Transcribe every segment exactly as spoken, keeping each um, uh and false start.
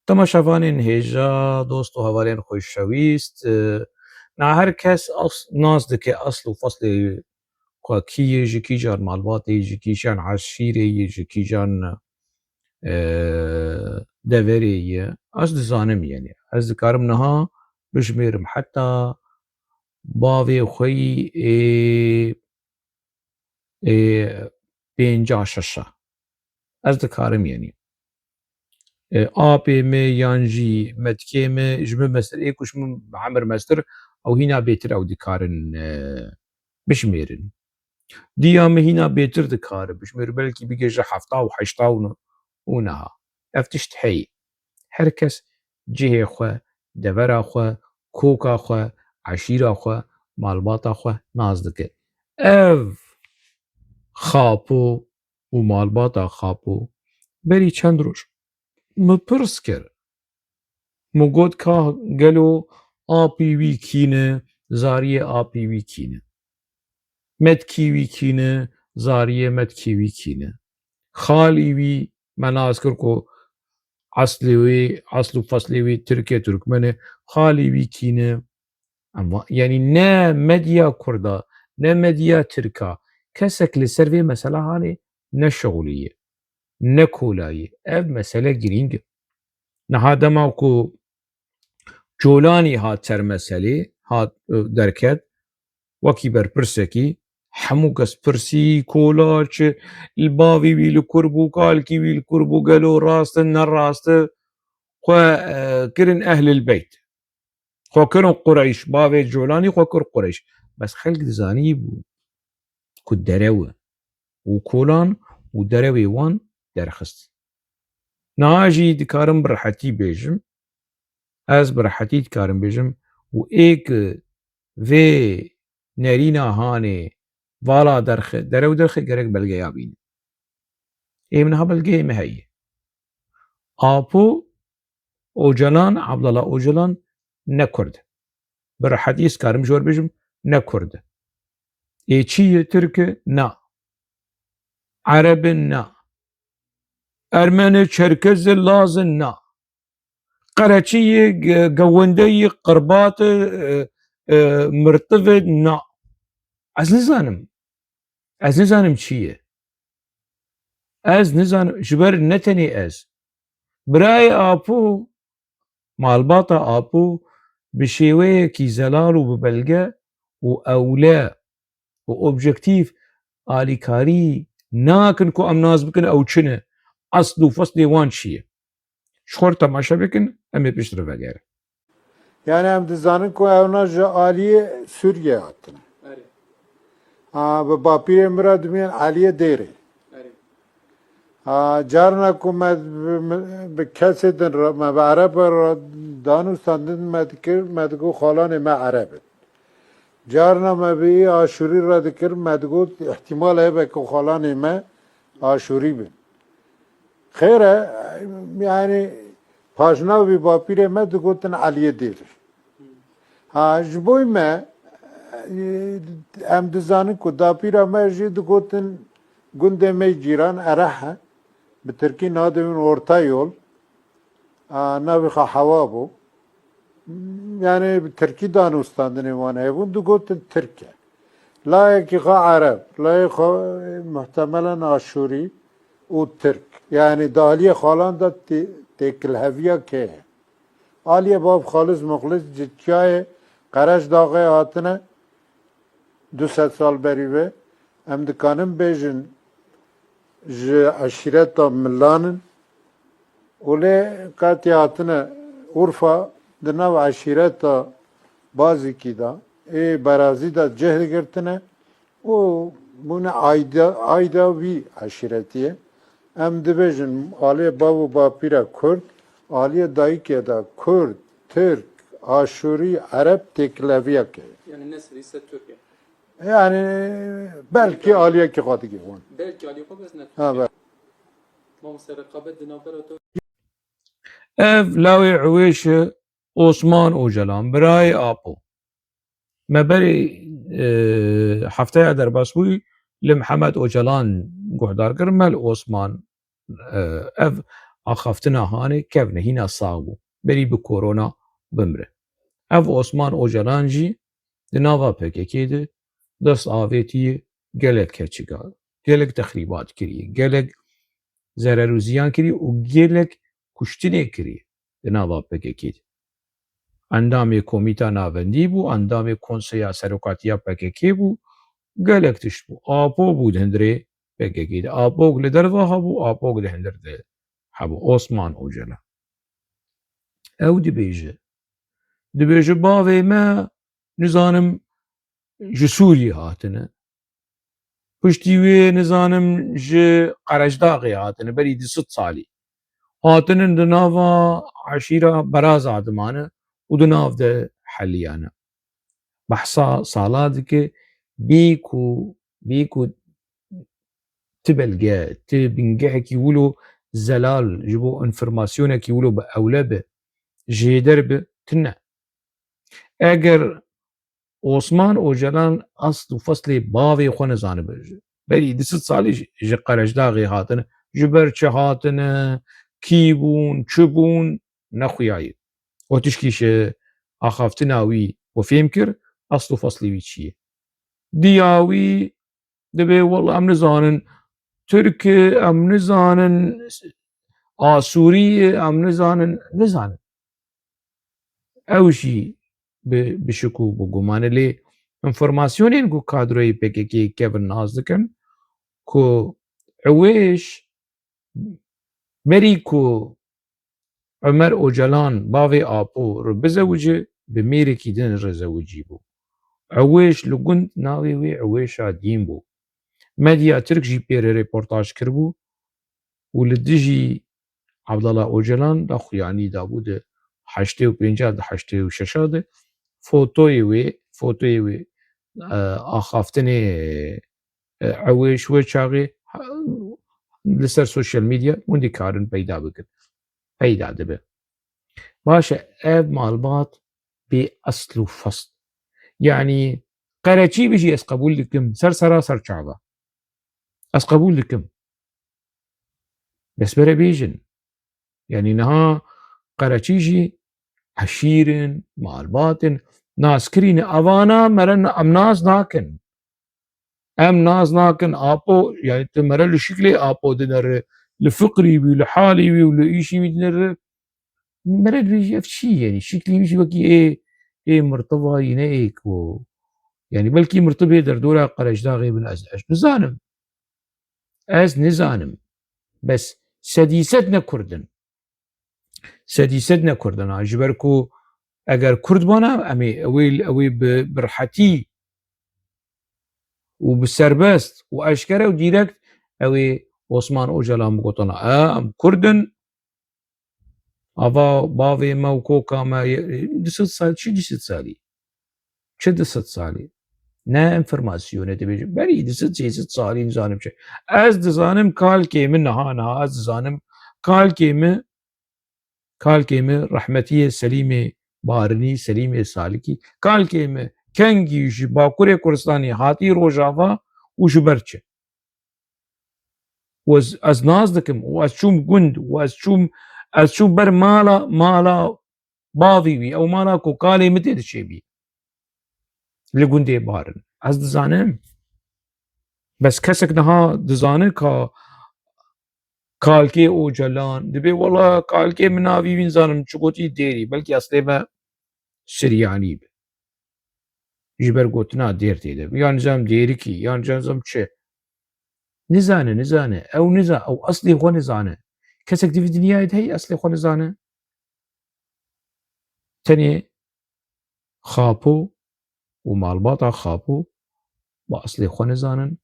Temaşevanên hêja, dost û hevalên xweşewîst, e, na her kes as-, nas dike esl û feslê xwe kî yê, ji kîjan malbatê yê, ji kîjan eşîrê yê, ji kîjan, e, deverê yê. Ez dizanim, yanî. Ez dikarim niha bijmêrim heta bavê xwe yî ê, ê pênca şeş e. Ez dikarim, yanî. E, apê me yan jî metkê me, ji min mestir, ê ku ji min bi emir mestir, ew hîna bêtir ew dikarin, e, bijmêrin. Diya min hîna bêtir dikare bijmêr, belkî bigihîje hefta û heşta û niha. Ev tişt heye. Her kes cihê xwe, devera xwe, koka xwe, eşîra xwe, malbata xwe nas dike. Ev Xapo û malbata Xapo berî çend roj min pirs kir. Min got, ka gelo apî wî kî ne, zariyê apî wî kî ne? Metkî wî kî ne, zariyê metkî wî kî ne? Xalî wî, me nas kir ku eslê wî, esl û feslê wî tirk e, turkmen e, xalî wî kî ne? Em va-, yanî ne medya kurda, ne medya tirka, kesek li ser vê mesela hanê neşixuliye, nekolayî. Ev mesele girîng e. Niha dema ku Colanî hat ser meselê, hat, e, derket, wekî berpirsekî, hemû kes pirsî, kola çi, li bavî wî li kur bû, kalkî wî li kur bû, gelo rast in, ne rast in, xwe, e, kirin ehlil beyt. Xwe kirin Qureyş, bavê Colanî xwe kir Qureyş. Bes xelk dizanî bû ku derew e û kolan û derewê wan derxist. Niha jî dikarim bi rehetî bêjim, ez bi rehetî dikarim bêjim û ê ku vê nerîna hanê vala derxe, derew derxe gerek belgeya bîne. Ê min ha belgeyê me heye. Apo Ocalan, Abdullah Ocalan ne Kurd e. Bi rehetî ez karim ji we bêjim, ne Kurd e. Ê çi ye, Tirk e? Na. Ereb in? Na. Ermen e, Çerkez e, Laz in? Na. Qereçî ye, ge-, gewende ye, qirbat e, e, e, mirtiv e? Na. Ez nizanim. Ez nizanim çi ye. Ez nizanim, ji ber ne tenê ez. Birayê Apo, malbata Apo bi şêweyekî zelal û bi belge û ewle û objektîf alîkarî nakin ku em nas bikin ew çi ne, esl û feslê wan çi ye. Ji xwe re temaşe bikin, em ê piştre vegerin. Yani em dizanin ku ewna ji aliyê Sûriyê hatine. Erê. Ha, bi bapîrê min re dibên Aliyê Dêrê. Erê. Ha, carna ku me bi, bi kesê din re, me bi Ereb re danûstandin, me dikir, me digot xalanê me Ereb in. Carna me bi ê Aşûrî re dikir, me digot, îhtîmal hebe ku xalanê me Aşûrî bin. Xêr e, yani paşnavî bapîrê me digotin Eliyê Dêr. Ha, ji bo me, em dizanin ku dapîra me jî digotin gundê me cîran Ereh e, bi tirkî nadibin Orta Yol, a, navê xwe Hewa bû. Yani bi tirkî danûstandinê wan hebûn, digotin Tirk e. Layekî xwe Ereb, layê xwe muhtemelen Aşûrî û Tirk. Yani di aliyê xalan de tê-, têkilheviya kê ye. Aliyê bav Xalis Muxlis ji çiyayê Qereç Daxê hatine, du sed sal berî ve, em dikanin bêjin ji eşîreta Milan in û lê qetî hatine Urfa, di nav eşîreta Bazîkî de, ê Berazî de cih girtine û bûne ayda, ayda vî eşîretî ye. Em dibêjin aliyê bav û bapîra Kurd, aliyê dayikê de Kurd, Tirk, Aşûrî, Ereb têkileviyek heye. Yani nesli ise Türkiye. Yani belkî aliyekî xwe digihon. Belkî aliyê xwe, bes ne Türkiye. Ha, be- Mamoste, rekabet di navbera te. Ev lawê Ewêş e, Osman Ocalan, birayê Apo. Me berê, e, hefteya derbas bûyî li Mihemed Ocalan guhdar kir, me li Osman, e, ev axaftina hanê kevne hîna sax bû. Berî bi korona bimre. Ev Osman Ocalan jî di nava P K K de dest avêtiye gelek keçika, gelek texrîbat kiriye, gelek zerer û ziyan kiriye û gelek kuştinê kiriye di nava P K K de. Endamê Komîta Navendî bû, endamê Konseya Serokatiya P K K bû, gelek tişt bû. Apo bû di hundirê P K K de. Apok li derva hebû, Apok di hundir de hebû. Osman Ocalan. Ew dibêje. Dibêje bavê me, nizanim, ji Sûriyê hatine. Piştî wê, nizanim, ji Qerecdaxê hatine, berî du sed salî. Hatinin di nava eşîra Beraza dimane û di nav de heliyane. Behsa sala dike, bê ku, bê ku ti belge, ti bingehekî wilo zelal, ji bo informasyonekî wilo bi ewle bi, jêder bi, tine. Eger Osman Ocalan asl û feslê bavê xwe nizanibe. Berî du sed salî ji, ji Qerecdaxê hatine. Ji ber çi hatine, kî bûn, çi bûn, nexuyaye. O tişkî ji axaftina wî we fêm kir, asl û feslê wî çi ye. Diya wî dibê, wela em nizanin, Tirk e, em nizanin, Asûrî ye, em nizanin, nizanin. Ew jî bi, bi şik û bi guman e. Lê informasyonên ku kadroyê P K K kevin nas dikin ku Ewêş berî ku Ömer Ocalan bavê Apo re bizewice, bi mêrekî din re zewicî bû. Ewêş li gund navê wê Ewêşa Dîn bû. Medya Tirk jî pê re reportaj kiribû û li dijî Abdullah Ocalan da xuyanî dabû di heştê û pênca, di heştê û şeşa de. Fotoyê wê, fotoyê wê, e, axaftinê, e, Ewêş wê çaxê, ha, li ser sosyal medya hûn dikarin peyda bikin. Peyda dibe. Baş e, ev malbat bê esl û fest. Yanî qereçî bijî ez qebûl dikim, ser sera ser çava. Ez qebûl dikim. Bes bere bêjin. Yanî niha qereçî jî eşîr in, malbat in, naskirî ne. Evana mere na-, em nas nakin. Em nas nakin. Apo, yanî tu mere li şiklê Apo dinere, li fikrî wî, li halî wî û li îşî wî dinere. Mere dibêjî ev çi ye? Yanî şiklî wî jî wekî ê, ê mirtiba yî ne ê ku. Yanî belkî mirtibê derdora Qerecdaxê bin ez, ez nizanim. Ez nizanim. Bes sedî sed ne Kurd in. Sedî sed ne Kurd in. Ha, ji ber ku eger Kurd bana, em ê, ew ê, ew ê bi, bi rehetî û bi serbest û eşkere û dîrekt ew ê Osman Ocalan bigotana, e, em Kurd in, ava bavê me û koka me ye, du sed sal, çi du sed salî? Çi du sed salî? Ne informasyonê dibêje. Berî du sed sê sed salî nizanim çi. Ez dizanim kalkê min niha, niha ez dizanim kalkê min, kalkê min rehmetiyê Selîmê Barinî, Selîmê Salikî, kalkê min kengî ji Bakurê Kurdistanê hatî Rojava û ji ber çi. Û ez, ez nas dikim û ez çûm gund û ez çûm, ez çûm ber mala, mala bavî wî, ew mala ku kalê min tê diçêbî. Li gundê Barin. Ez dizanim. Bes kesek niha dizane ka kalkê Ocalan, dibê wela kalkê min navî wî nizanim çi gotî Dêrî, belkî eslê me Siryanî be. Ji ber gotina Dêr tê de be. Yan nizanim Dêrikî, yan nizanim çi. Nizane, nizane. Ew niza-, ew eslê xwe nizane. Kesek di vî dinyayê de heye eslê xwe nizane? Tenê Xapo û malbata Xapo bi eslê xwe nizanin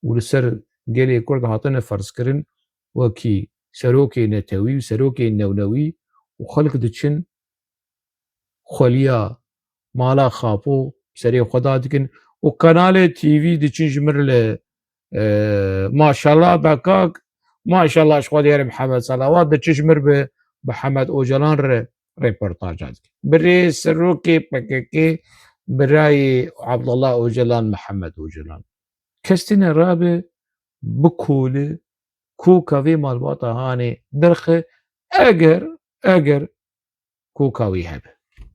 û li ser gelê Kurd hatine ferzkirin wekî serokê netewî û serokê newnewî û xelk diçin xweliya mala Xapo serê xwe dadikin û kanalê T V diçin ji mir li, e, maşallah be kak, maşallah ji xwe diyarê Mihemed Selawat diçin ji mir bi Mihemed Ocalan re reportaja dikin. Birê serokê P K K, birayê Abdullah Ocalan, Mihemed Ocalan. Kes tine rabe bikole koka vê malbata hanê derxe Eger, eger koka wî hebe.